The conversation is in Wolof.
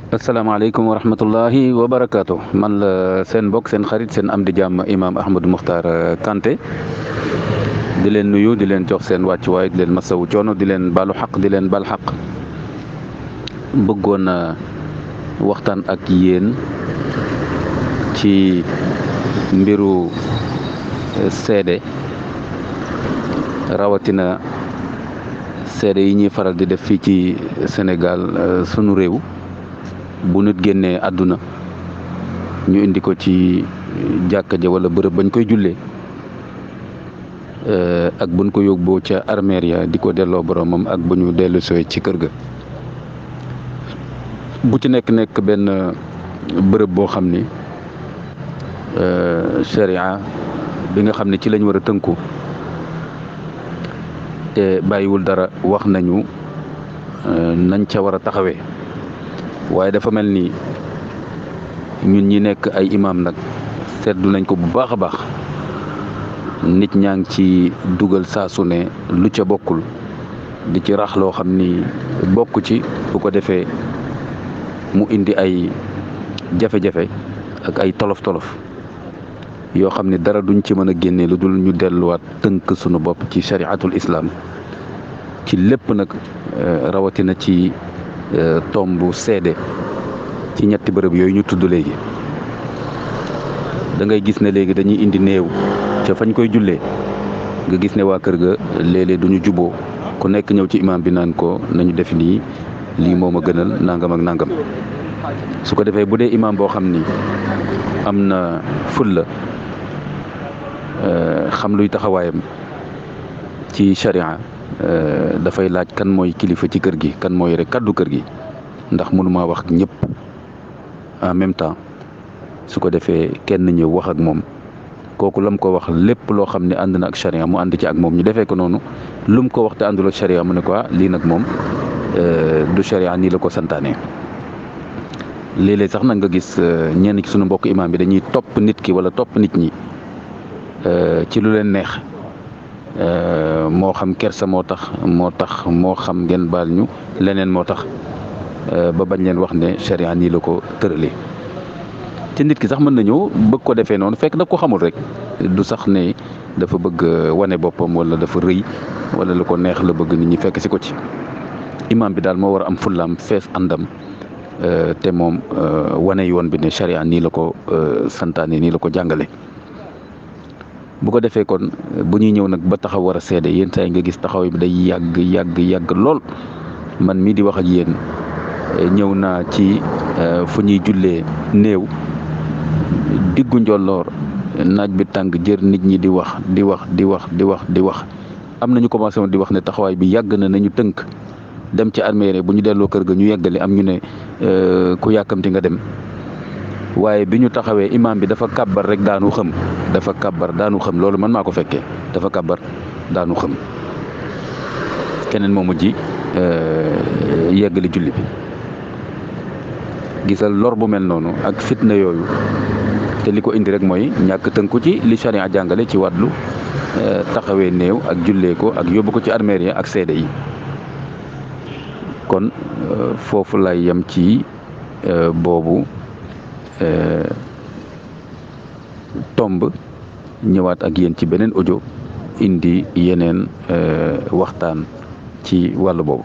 asalaamaaleykum wa rahmatullahi wa barakaatu man la seen mbokk seen xarit seen am di jàmm imaam Ahmadou Mokhtar Kanté di leen nuyu di leen jox seen wàccuwaay di leen masawu coono di leen balu xaq di leen bal xaq bëggoon na waxtaan ak yéen ci mbiru seede rawatina seede yi ñuy faral di def fii ci Sénégal sunu réew. Bu nit génnee àdduna ñu indi ko ci jàkka ja wala bërëb bañ koy jullee ak buñ ko yóbboo ca armeer ya di ko delloo boromam ak bu ñu dellu sooy ci kër ga bu ci nekk benn bërëb boo xam ni sharia bi nga xam ne ci lañ war a tënku te bàyyiwul dara wax nañu nañ ca war a taxawee waaye dafa mel ni ñun ñi nekk ay imam nag seetlu nañ ko bu baax a baax nit ñaa ngi ci dugal saa su ne lu ca bokkul di ci rax loo xam ni bokk ci bu ko defee mu indi ay jafe-jafe ak ay tolof-tolof yoo xam ne dara duñ ci mën a génne lu dul ñu delluwaat tënk sunu bopp ci shariatul islam ci lépp nag rawatina ci tombu seede ci ñetti bërëb yooyu ñu tudd léegi da ngay gis ne léegi dañuy indi néew ca fañ koy jullee nga gis ne waa kër ga léeg-léeg duñu juboo ku nekk ñëw ci imam bi naan ko nañu def nii lii moom a gënal nangam ak nangam su ko defee bu dee imam boo xam ni am na fulla xam luy taxawaayam ci sharia dafay laaj kan mooy kilifa ci kër gi kan mooy rek kaddu kër gi ndax mënuma wax ñëpp en même temps su ko defee kenn ñëw wax ak moom kooku lam ko wax lépp loo xam ne ànd na ak charia mu ànd ci ak moom ñu defee ko noonu lum ko wax te àndul ak charia mu ne ko lii nag moom du charia nii la ko santaane. léeg-léeg sax nag nga gis ñenn ci sunu mbokk imaam bi dañuy topp nit ki wala topp nit ñi ci lu leen neex. moo xam kersa moo tax moo xam ngeen baal ñu leneen moo tax ba bañ leen wax ne sharia nii la ko tëralee te nit ki sax mën na ñëw bëgg ko defee noonu fekk da ko xamul rek du sax ne dafa bëgg wane boppam wala dafa rëy wala lu ko neex la bëgg nit ñi fekk si ko ci imam bi daal moo war a am fullaam fees àndam te moom wane yoon bi ne sharia nii la ko santaane nii la ko jàngale bu ko defee kon bu ñuy ñëw nag ba taxaw war a seede yenn saa yi nga gis taxaw bi day yàgg lool man mii di wax ak yéen ñëw naa ci fu ñuy jullee néew diggu njolloor naaj bi tàng jër nit ñi di wax am nañu commencé woon di wax ne taxawaay bi yàgg na nañu tënk dem ci armée bu ñu delloo kër ga ñu yeggale am ñu ne ku yàkkamti nga dem waaye bi ñu taxawee imam bi dafa kàbbar rek daanu xam loolu man maa ko fekkee dafa kàbbar daanu xam keneen moo mujj yeggali julli bi gisal lor bu mel noonu ak fitna yooyu te li ko indi rek mooy ñàkk tënku ci li sharia jàngale ci wàllu taxawee néew ak jullee ko ak yóbbu ko ci armeer yi ak seede yi kon foofu lay yem ci boobu tomb ñëwaat ak yéen ci beneen audio indi yeneen waxtaan ci wàll boobu